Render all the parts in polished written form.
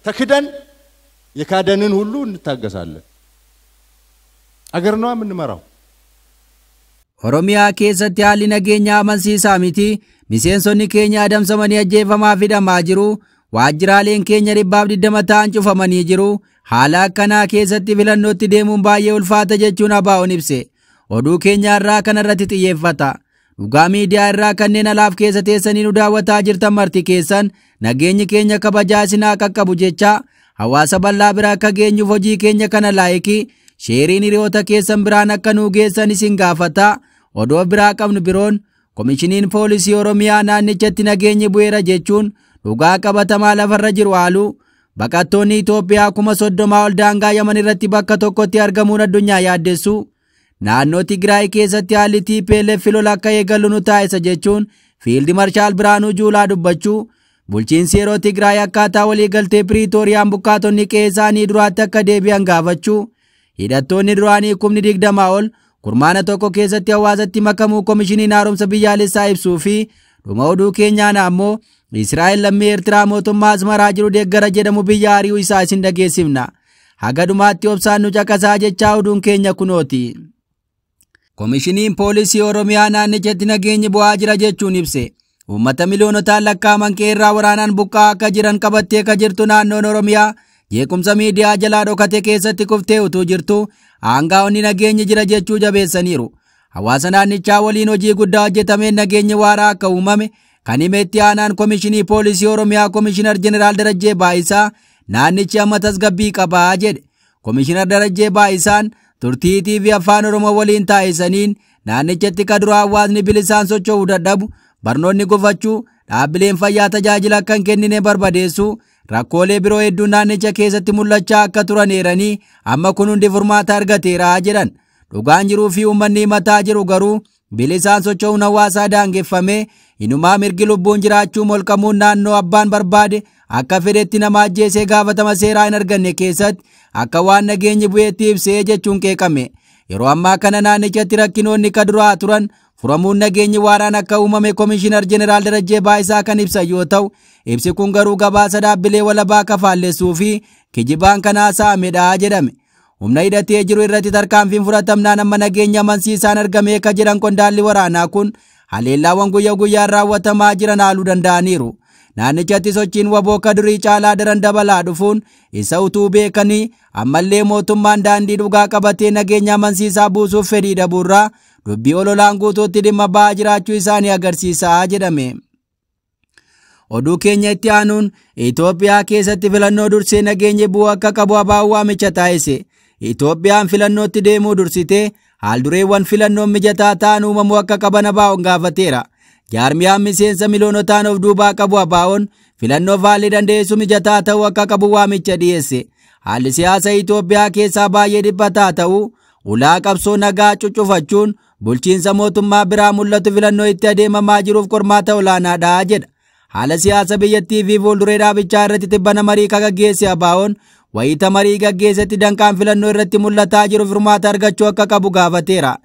ተክደን የካደንን ሁሉ እንታገሳለን። አገር ነው የምንመራው። Oromiyaa keessatti haalli nageenyaa amansiisaa miti. Miseensonni keenya adamsamanii ajjeefamaa fi hidhamaa jiru. Waajjiraaleen keenya 120 ta'an cufamanii jiru. Haala akkanaa keessatti filannootti deemuun baay'ee ulfaata jechuun ABO'n ibse. Oduu keenya irraa kanarratti xiyyeeffata. Dhugaa miidiyaa irraa kanneen alaaf keessa teessanii nu daawwataa jirtan marti keessan nageenyi keenya kabajaa isinaa qaqqabu jecha hawaasa bal'aa bira akka geenyuuf hojii keenya kana like shareiin hiriyoota keessan biraan akka nuu geessan isin gaafata. Odoo biraa qabnu biroon Komishiniin Poolisii Oromiyaa naannichatti nageenyi bu'eera jechuun dhugaa qabatamaa lafarra jiru haalu. Baqattoonni Itoophiyaa 30,000 ol daangaa Yaman irratti bakka tokkotti argamuun addunyaa yaaddessu. Naannoo Tigraay keessatti haalli TPLF lola akka eegalu nu taasisa jechuun Fiildi Marshaal Biraanuu Juulaa dubbachuu. Bulchiinsi yeroo Tigraay akkaataa waliigaltee Piriitooriyaan buqqaatonni qe'ee isaanii duraatti akka deebi'an gaafachuu. Hidhattoonni duraanii 20,000 ol kurmaana tokko keessatti hawaasatti makamuu Komishiniin Haaromsa Biyyaalessaa ibsuu fi dhuma oduu keenyaan ammoo Israa'el lammii Eertiraa mootummaa Asmaraa jiru deeggara jedhamu biyya ari'uu isaa isin dhageessifna. Haga dhumaatti obsaan nu caqasaa jechaa oduun keenya kunooti. Komishiniin Poolisii Oromiyaa naannichatti nageenyi bu'aa jira jechuun ibse. Uummata miliyoonotaan lakkaa'aman qeerraa waraanaan buqqa'aa akka jiran qabattee akka jirtu naannoon Oromiyaa jeequmsa miidiyaa jalaa dhokate keessatti kuftee utuu jirtu aangaa'onni nageenyi jira jechuu jabeessaniiru. Hawaasa naannichaa waliin hojii guddaa hojjetameen nageenyi waaraa akka uumame kan himetti aanaan Komishinii Poolisii Oromiyaa Komishinar Jeneraal Darajjee Baayisaa naannichi amma tasgabbii qabaa jedhe. Komishinar Darajjee Baayisaan turtii TV Afaan Oromoo waliin taasisaniin naannichatti ka dura hawaasni bilisaan socho'uu dadhabu, barnoonni gufachuu, dhaabbileen fayyaa tajaajila akka hin kennine barbadeessu, rakkoolee biroo hedduun naannicha keessatti mul'achaa akka turan eeranii amma kun hundi furmaata argateera jedhan. Dhugaan jiruu fi uummanni himataa jiru garuu bilisaan socho'uun hawaasaa daangeffame inumaa mirgi lubbuun jiraachuu molqamuun naannoo abbaan barbaade akka fedhetti nama ajjeesee gaafatama seeraa hin arganne keessatti akka waan nageenyi bu'eetti ibsee jechuun qeeqame. Yeroo ammaa kana naannichatti rakkinoonni ka duraa turan furamuun nageenyi waaraan akka uumame Komishinar Jeneraal Darajjee Baayisaa kan ibsan yoo ta'u, ibsi kun garuu gabaasa dhaabbilee walabaa kafaallessuu fi kijibaan kan haasa'amedha jedhame. Humna hidhatee jiru irratti tarkaanfiin fudhatamnaan amma nageenya amansiisaan argamee ka jedhan qondaalli waraanaa kun haleellaawwan guyyaa guyyaan raawwatamaa jiran haaluu danda'aniiru. Naannichatti sochiin waboo ka durii caalaa daran dabalaa dhufuun isa utuu beekanii ammallee mootummaan daandii dhugaa qabatee nageenya amansiisaa buusuuf fedhii dhabuurraa dubbii ololaan guutuutti dhimma ba'aa jiraachuu isaanii agarsiisaa jedhame. Oduu keenya itti aanuun Itoophiyaa keessatti filannoo dursee nageenyi bu'uu akka qabu ABO'n waamicha taasise. Itoophiyaan filannootti deemuu dursitee haaldureewwan filannoon mijataa ta'an uumamuu akka qaban ABO'n gaafateera. Jaarmiyaan miseensa miliyoonotaan of duubaa qabu ABO'n filannoof haalli dandeessu mijataa ta'uu akka qabu waamicha dhiyeesse. Haalli siyaasa Itoophiyaa keessaa baay'ee dhiphataa ta'uu ulaa qabsoo nagaa cuccufachuun bulchiinsa mootummaa biraa mul'atu filannoo itti adeemamaa jiruuf qormaata olaanaadha jedha. Haala siyaasa biyyattii fi fuulduree dhaabichaa irratti tibbana marii gaggeesse ABO'n wayita marii gaggeessetti danqaan filannoo irratti mul'ataa jiru furmaata argachuu akka qabu gaafateera.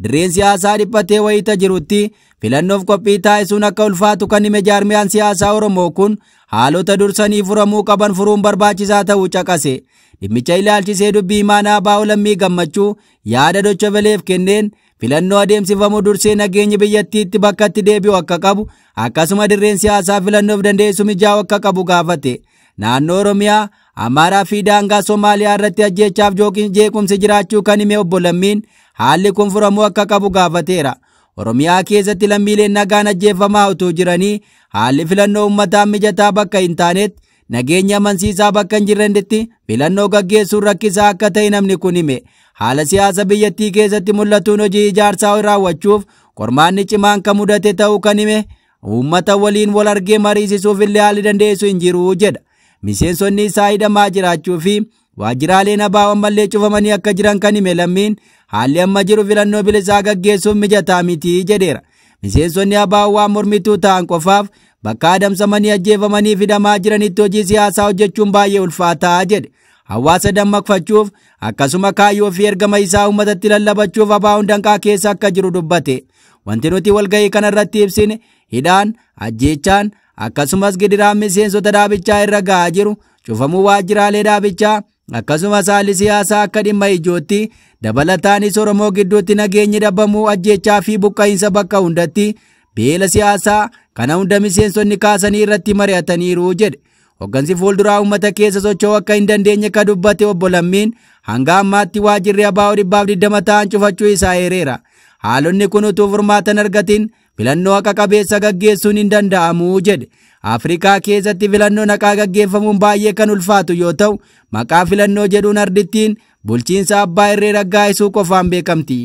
Dirreen siyaasaa dhiphatee wayita jirutti filannoof qophii taasisuun akka ulfaatu kan hime jaarmiyaan siyaasaa Oromoo kun haalota dursanii furamuu qaban furuun barbaachisaa ta'uu caqase. Dhimmicha ilaalchisee dubbii himaanaa ABO Lammii Gammachuu yaada Docheveleef kenneen filannoo adeemsifamu dursee nageenyi biyyattiitti bakkatti deebi'u akka qabu akkasuma dirreen siyaasaa filannoof dandeessu mijaa'u akka qabu gaafate. Naannoo Oromiyaa, Amaaraa fi daangaa Somaaliyaa irratti ajjeechaaf jeequmsi jiraachuu kan hime obbo Lammiin haalli kun furamuu akka qabu gaafateera. Oromiyaa keessatti lammiileen nagaan ajjeefamaa utuu jiranii haalli filannoo uummataa mijataa bakka hin taanetti nageenya amansiisaa bakka hin jirretti filannoo gaggeessuun rakkisaa akka ta'e namni kun hime. Haala siyaasa biyyattii keessatti mul'atuun hojii ijaarsaa raawwachuuf qormaanni cimaan kan mudate ta'uu kan hime uummata waliin wal argee mariisisuuf illee haalli dandeessu hin jiru jedha. Miseensonni isaa hidhamaa jiraachuu fi waajjiraaleen ABO ammallee cufamanii akka jiran kan hime Lammiin haalli amma jiru filannoo bilisaa gaggeessuuf mijataa miti jedheera. Miseensonni ABO waan mormituu ta'an qofaaf bakka adamsamanii ajjeefamanii hidhamaa jiranitti hojii siyaasaa hojjechuun baay'ee ulfaataa jedhe. Hawaasa dammaqfachuuf akkasuma kaayyoo fi ergama isaa uummatatti lallabachuuf ABO'n danqaa keessa akka jiru dubbate. Wanti nuti walgahii kanarratti ibsine hidhaan, ajjeechaan akkasumas gidiraan miseensota dhaabichaa irra gahaa jiru cufamuu waajjiraalee dhaabichaa akkasumas haalli siyaasaa akka dhimma ijootti dabalataanis Oromoo gidduutti nageenyi dhabamuu ajjeechaa fi buqqa'iinsa bakka hundatti beela siyaasaa kana hunda miseensonni kaasanii irratti mari'ataniiru jedhe. Hoggansi fuulduraa uummata keessa socho'uu akka hin dandeenye ka dubbate obbo Lammiin hanga ammaatti waajjirri ABO 120 ta'an cufachuu isaa eereera. Haalonni kun utuu furmaata hin argatin filannoo haqa qabeessa gaggeessuun hin danda'amu jedhe. Afrikaa keessatti filannoon haqaa gaggeeffamuun baay'ee kan ulfaatu yoo ta'u, maqaa filannoo jedhuun ardittiin bulchiinsa abbaa irree raggaasisuu qofaan beekamti.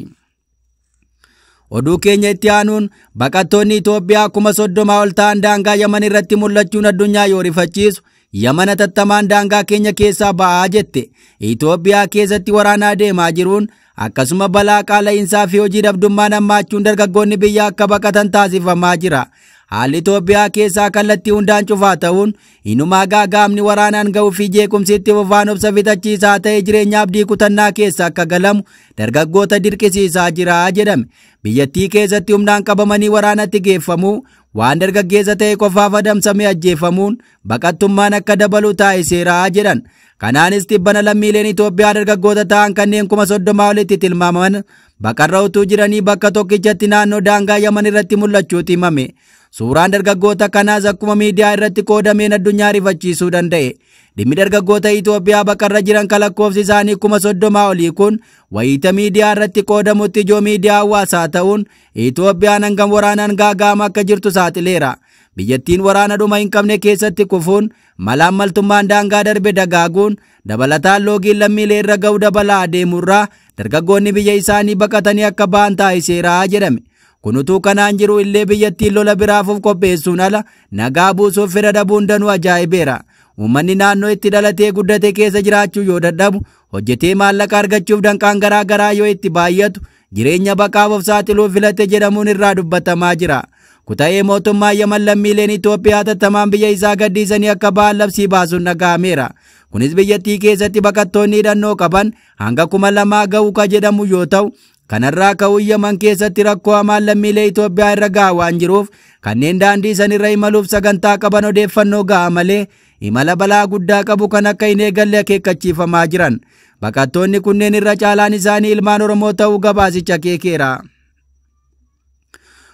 Oduu keenya itti aanuun baqattoonni Itoophiyaa 30,000 ol ta'an daangaa Yaman irratti mul'achuun addunyaa yoo rifachiisu, Yaman hatattamaan daangaa keenya keessaa ba'aa jette. Itoophiyaa keessatti waraanaa deemaa jiruun akkasuma balaa qaala'iinsaa fi hojii dhabdummaan hammaachuun dargaggoonni biyya akka baqatan taasifamaa jira. Haalli Itoophiyaa keessaa kallattii hundaan cufaa ta'uun inumaa gaagaamni waraanaan ga'uu fi jeequmsi itti fufaan obsa fixachiisaa ta'e jireenya abdii kutannaa keessa akka galamu dargaggoota dirqisiisaa jira jedhame. Biyyattii keessatti humnaan qabamanii waraanatti geeffamuu waan dargaggeessa ta'e qofaaf adamsamee ajjeefamuun baqattummaan akka dabalu taasiseera jedhan. Kanaanis tibbana lammiileen Itoophiyaa dargaggoota ta'an kanneen 30,000 olitti tilmaamaman baqarra utuu jiranii bakka tokkichatti naannoo daangaa Yaman irratti mul'achuutu himame. Suuraan dargaggoota kanaas akkuma miidiyaa irratti qoodameen addunyaa rifachiisuu danda'e. Dhimmi dargaggoota Itoophiyaa baqarra jiran kan lakkoofsi isaanii 30,000 olii kun wayita miidiyaa irratti qoodamutti ijoo miidiyaa hawaasaa ta'uun Itoophiyaan hangam waraanaan gaaga'ama akka jirtu saaxileera. Biyyattiin waraana dhuma hin qabne keessatti kufuun malaammaltummaan daangaa darbe dagaaguun dabalataan loogiin lammiilee irra ga'u dabalaa adeemurraa dargaggoonni biyya isaanii baqatanii akka ba'an taasiseera jedhame. Kun utuu kanaan jiru illee biyyattiin lola biraafuuf qopheessuun ala nagaa buusuuf fedha dhabuun danuu ajaa'ibeera. Uummanni naannoo itti dhalatee guddate keessa jiraachuu yoo dadhabu hojjetee maallaqa argachuuf danqaan garaa garaa yoo itti baay'atu jireenya baqaaf of saaxiluu filate jedhamuun irraa dubbatamaa jira. Kuta'ee mootummaa Yaman lammiileen Itoophiyaa hatattamaan biyya isaa gadhiisanii akka ba'an labsii baasuun dhaga'ameera. Kunis biyyattii keessatti baqattoonni hidhannoo qaban hanga 2,000 ga'u ka jedhamu yoo ta'u, kanarraa ka'uun Yaman keessatti rakkoo hamaan lammiilee Itoophiyaa irra gahaa waan jiruuf kanneen daandii sanirra imaluuf sagantaa qaban odeeffannoo gahaa malee imala balaa guddaa qabu kan akka hin eegalle akeekkachiifamaa jiran. Baqattoonni kunneen irra caalaan isaanii ilmaan Oromoo ta'uu gabaasicha akeekeera.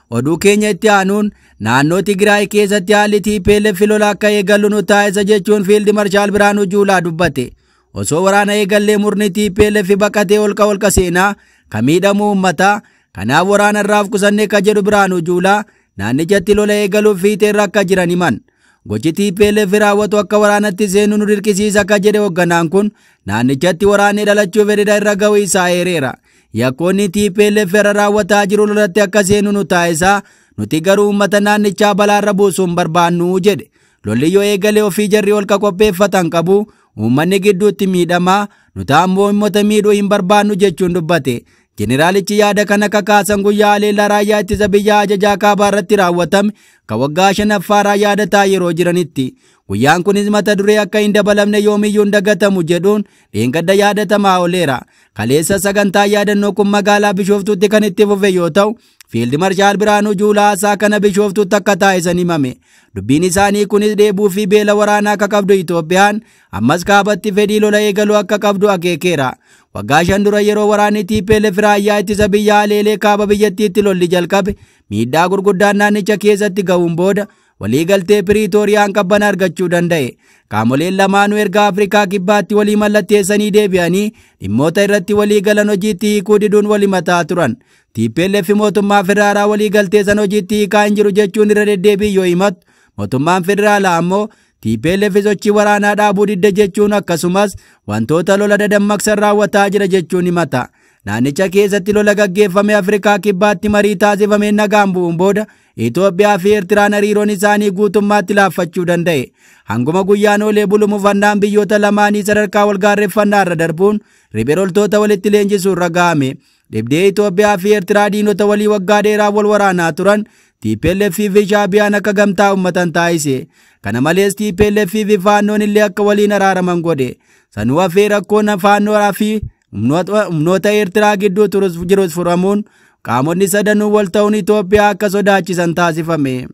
Oduu keenya itti aanuun naannoo Tigraay keessatti haalli TPLF lola akka eegallu nu taasisa jechuun Fiildi Marshaal Biraanuu Juulaa dubbate. Osoo waraana eegallee murni TPLF baqatee holqa seenaa kan miidhamu uummataa kanaaf waraana irraa of qusannee ka jedhu Biraanuu Juulaa naannichatti lola eegaluuf fiixeerra akka jiran himan. Gochi TPLF raawwatu akka waraanatti seenuu nu dirqisiisa akka jedhe hoogganaan kun naannichatti waraanni dhalachuuf ededa irra ga'uu isaa eereera. Yakkoonni TPLF irra raawwataa jiru lolatti akka seenu nu taasisaa nuti garuu uummata naannichaa balaarra buusuun barbaannu jedhe. Lolli yoo eegalee ofii jarri holqa qopheeffatan qabu uummanni gidduutti miidhamaa nuti ammoo uummata miidhuu hin barbaannu jechuun dubbate. Jeneraalichi yaada kana kakaasan guyyaa haleellaa raayyaa ittisa biyyaa ajajaa kaabaa irratti raawwatame kan waggaa 5ffaa yaadataa yeroo jiranitti. Guyyaan kunis mata duree akka hin dabalamne yoomiyyuu hin dagatamu jedhuun dheengadda yaadatamaa ooleera. Kaleessa sagantaa yaadannoo kun magaalaa Bishooftuutti kan itti fufe yoo ta'u, Fiildi Marshaal Biraanuu Juulaa haasaa kana Bishooftuutti akka taasisan himame. Dubbiin isaanii kunis dheebuu fi beela waraanaa akka qabdu Itoophiyaan ammas kaabatti fedhii lola eegaluu akka qabdu akeekeera. Waggaa 5 dura yeroo waraanni TPLF raayyaa ittisa biyyaa haleelee kaaba biyyattiitti lolli jalqabe miidhaa gurguddaan naannicha keessatti ga'uun booda waliigaltee Piriitooriyaan qabbana argachuu danda'e. Qaamoleen lamaanuu erga Afrikaa kibbaatti walii mallatteessanii deebi'anii dhimmoota irratti walii galan hojiitti hiikuu diduun walii mataa turan. TPLF mootummaa federaalaa waliigaltee san hojiitti hiikaa hin jiru jechuun irra deddeebii yoo himatu, mootummaan federaalaa ammoo TPLF sochii waraanaa dhaabuu didde jechuun akkasumas wantoota lola dadammaqsan raawwataa jira jechuun himata. Naannicha keessatti lola gaggeeffame Afrikaa kibbaatti marii taasifameen nagaan bu'uun booda Itoophiyaa fi Eertiraan hariiroon isaanii guutummaatti laaffachuu danda'e. Hanguma guyyaan oolee bulu mufannaan biyyoota lamaanii sadarkaa walgaarreffannaa irra darbuun riphee loltoota walitti leenjisuu irra ga'ame. Dhibdee Itoophiyaa fi Eertiraa diinota walii waggaa dheeraa wal waraanaa turan TPLF fi Shaabiyaan akka gamtaa uummatan taasise. Kana malees TPLF fi Faannoon illee akka waliin araaraman godhe. Sanuu hafee rakkoon Faannoo fi humnoota Eertiraa gidduu jirus furamuun qaamonni sadanuu wal ta'uun Itoophiyaa akka sodaachisan taasifame.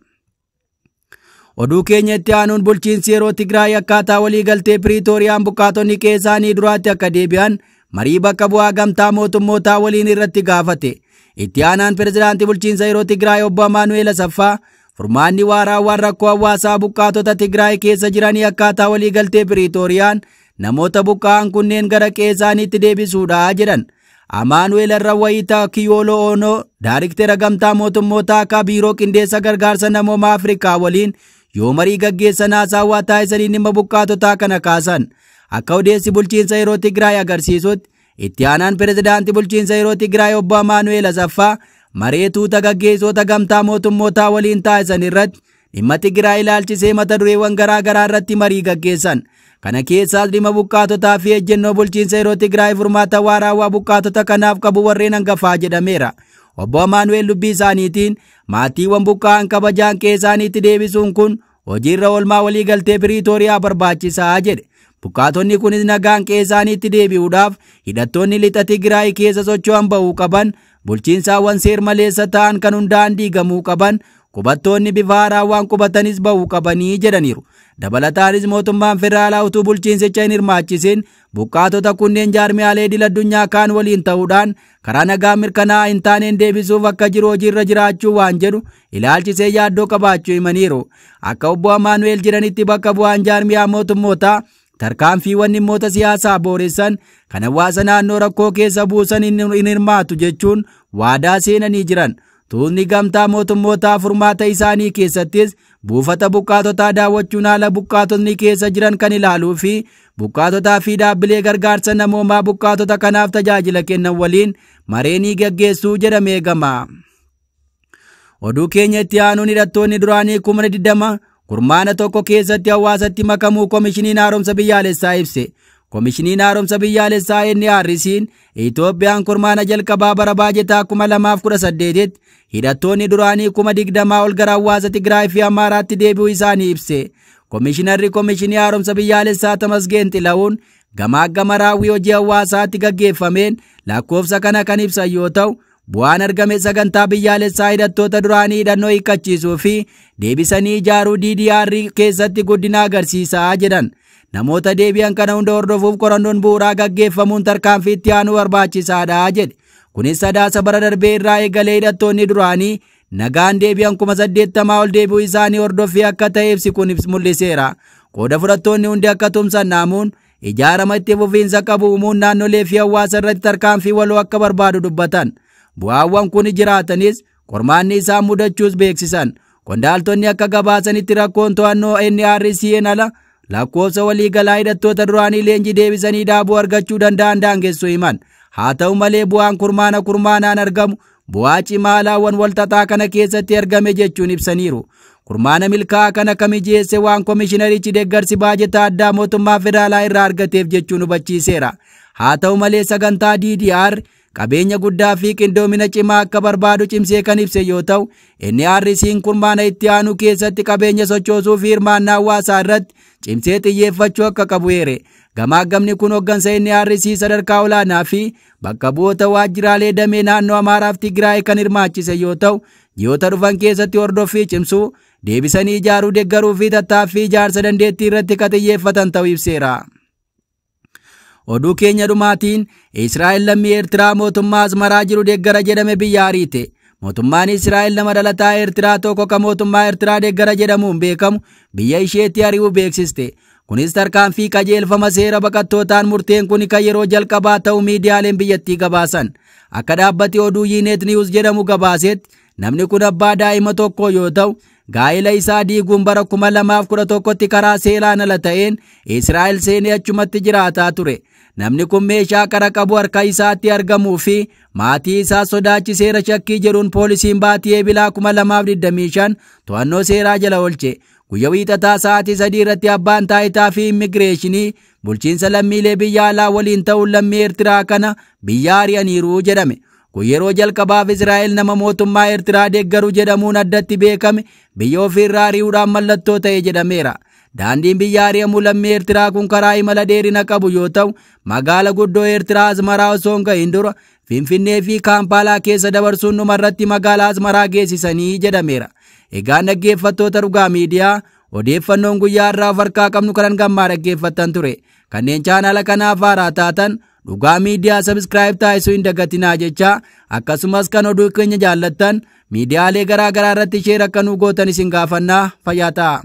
Oduu keenya itti aanuun bulchiinsi yeroo Tigraay akkaataa waliigaltee Piriitooriyaan buqqaatonni qe'ee duraatti akka deebi'an marii bakka bu'aa gamtaa mootummootaa waliin irratti gaafate. Itti aanaan pirezidaantii bulchiinsa yeroo Tigraay obbo Amaanu'eel Asaffaa furmaanni waaraa waan rakkoo hawaasaa buqqaatota Tigraay keessa jiranii akkaataa waliigaltee Piriitooriyaan namoota buqqa'an kunneen gara qe'ee isaaniitti deebisuudha jedhan. Amaanu'eel Arrawwayitaa Kiyooloo Oonoo daariktera gamtaa mootummootaa akka biiroo qindeessa gargaarsa namoomaa Afrikaa waliin yoo marii gaggeessan haasawaa taasisanii dhimma buqqaatotaa kana kaasan. Akka odeessi bulchiinsa yeroo Tigraay agarsiisutti itti aanaan pirezidaantii bulchiinsa yeroo Tigraay obbo Amaanu'eel Asaffaa maree tuuta gaggeessota gamtaa mootummootaa waliin taasisan irratti dhimma Tigraay ilaalchisee mata dureewwan garaa garaa irratti marii gaggeessan. Kana keessaas dhimma buqqaatotaa fi ejjennoo bulchiinsa yeroo Tigraay furmaata waaraawaa buqqaatota kanaaf qabu warreen hangafaa jedhameera. Obbo Amaanu'eel dubbii isaaniitiin maatiiwwan buqqa'an kabajaan qe'ee isaaniitti deebisuun kun hojiirra oolmaa waliigaltee Piriitooriyaa barbaachisaa jedhe. Buqqaatonni kunis nagaan qe'ee isaaniitti deebi'uudhaaf hidhattoonni lixa Tigraay keessa socho'an ba'uu qaban, bulchiinsaawwan seer-maleessa ta'an kan hundaan diigamuu qaban, qubattoonni bifa haaraawwan qubatanis ba'uu qabanii jedhaniiru. Dabalataanis mootummaan federaalaa utuu bulchiinsicha hin hirmaachisin buqqaatota kunneen jaarmiyaalee idil addunyaa kaan waliin ta'uudhaan karaa nagaa mirkanaa'aa hin taaneen deebisuuf akka jiru hojiirra jiraachuu waan jedhu ilaalchisee yaaddoo qabaachuu himaniiru. Akka obbo Amaanu'eel jedhanitti bakka bu'aan jaarmiyaa mootummootaa tarkaanfiiwwan dhimmoota siyaasaa booressan kan hawaasa naannoo rakkoo keessa buusan hin hirmaatu jechuun waadaa seenanii jiran. Tuutni gamtaa mootummootaa furmaata isaanii keessattis buufata buqqaatotaa daawwachuun haala buqqaatotni keessa jiran kan ilaaluu fi buqqaatotaa fi dhaabbilee gargaarsa namoomaa buqqaatota kanaaf tajaajila kennan waliin mareenii gaggeessuu jedhamee eegama. Oduu keenya itti aanuun hidhattoonni duraanii 20,000 kurmaana tokko keessatti hawaasatti makamuu Komishiniin Haaromsa Biyyaalessaa ibse. Komishiniin Haaromsa Biyyaalessaa NRC'n Itoophiyaan kurmaana jalqabaa bara baajetaa 2018tti hidhattoonni duraanii 20,000 ol gara hawaasa Tigraay fi Amaaraatti deebi'uu isaanii ibse. Komishinarri Komishinii Haaromsa Biyyaalessaa Tamasgeen Xila'uun gamaa gama raawwii hojii hawaasaatti gaggeeffameen lakkoofsa kana kan ibsan yoo ta'u, bu'aan argame sagantaa biyyaalessaa hidhattoota duraanii hidhannoo hiikkachiisuu fi deebisanii ijaaruu DDR keessatti guddina agarsiisaa jedhan. Namoota deebi'an kana hunda hordofuuf qorannoon bu'uuraa gaggeeffamuun tarkaanfii itti aanuu barbaachisaadha jedhe. Kunis Sadaasa bara darbee irraa eegalee hidhattoonni duraanii nagaan deebi'an 80,000 ol deebi'uu isaanii hordoffii akka ta'e ibsi kun mul'iseera. Qooda fudhattoonni hundi akka tumsan naamuun ijaarama itti fufiinsa qabu uumuun naannolee fi hawaasa irratti tarkaanfii waloo akka barbaadu dubbatan. Bu'aawwan kun jiraatanis qormaanni isaan mudachuus beeksisan. Qondaaltonni akka gabaasanitti rakkoon to'annoo NRC'n ala lakkoofsa waliigalaa hidhattoota duraanii leenjii deebisanii dhaabuu argachuu danda'an daangessuu himan. Haa ta'u malee bu'aan kurmaana kurmaanaan argamu bu'aa cimaa alaawwan walxaxaa kana keessatti argame jechuun ibsaniiru. Kurmaana milkaa'aa kana kan mijeesse waan komishinarichi deeggarsi baajetaa addaa mootummaa federaalaa irraa argateef jechuun hubachiiseera. Haa ta'u malee sagantaa DDR qabeenya guddaa fi qindoomina cimaa akka barbaadu cimsee kan ibse yoo ta'u, NRC'n kurmaana itti aanu keessatti qabeenya sochoosuu fi hirmaannaa hawaasaa irratti cimsee xiyyeeffachuu akka qabu eere. Gamaagamni kun hooggansa NRC sadarkaa olaanaa fi bakka bu'oota waajjiraalee damee naannoo Amaaraa fi Tigraay kan hirmaachise yoo ta'u, ji'oota dhufan keessatti hordoffii cimsuu, deebisanii ijaaruu deeggaruu fi tattaaffii ijaarsa dandeettii irratti kan xiyyeeffatan ta'uu ibseera. Oduu keenya dhumaatiin Israa'el lammii Eertiraa mootummaa Asmaraa jiru deeggara jedhame biyya ariite. Mootummaan Israa'el nama dhalataa Eertiraa tokko kan mootummaa Eertiraa deeggara jedhamuun beekamu biyya isheetti ari'uu beeksiste. Kunis tarkaanfii qajeelfama seera baqattootaan murteen kun kan yeroo jalqabaa ta'u miidiyaaleen biyyattii gabaasan. Akka dhaabbati oduu Yiinet Niwus jedhamu gabaasetti namni kun abbaa daa'ima tokko yoo ta'u, gaa'ela isaa diiguun bara 2011tti karaa seeraan ala ta'een Israa'el seenee achumatti jiraataa ture. Namni kun meeshaa qara qabu harka isaatti argamuu fi maatii isaa sodaachiseera shakkii jedhuun poolisiin baatii Eebilaa 2025 to'annoo seeraa jala oolche. Guyyaa wiixataa sa'aatii 3 irratti abbaan taayitaa fi immigireeshinii bulchiinsa lammiilee biyya alaa waliin ta'uun lammii Eertiraa kana biyya ari'aniiru jedhame. Kun yeroo jalqabaaf Israa'el nama mootummaa Eertiraa deeggaru jedhamuun addatti beekame biyya ofiirraa ari'uudhaan mallattoo ta'e jedhameera. Daandiin biyya ari'amu lammii Eertiraa kun karaa imala dheerina qabu yoo ta'u, magaala guddoo Eertiraa Asmaraa osoo hin gahin dura Finfinnee fi Kaampaalaa keessa dabarsuun dhumarratti magaalaa Asmaraa geessisanii jedhameera. Egaan dhaggeeffattoota Dhugaa Miidiyaa, Odeeffannoon guyyaa irraa of harkaa qabnu kanan gammaa dhaggeeffattan ture. Kanneen chaanaala kanaaf haaraa taatan Dhugaa Miidiyaa subscribe taasisuu hin dagatinaa jecha, akkasumas kan oduu keenya jaallattan miidiyaalee garaa garaa irratti share akka nuu gootan isin gaafannaa. Fayyaa ta'a.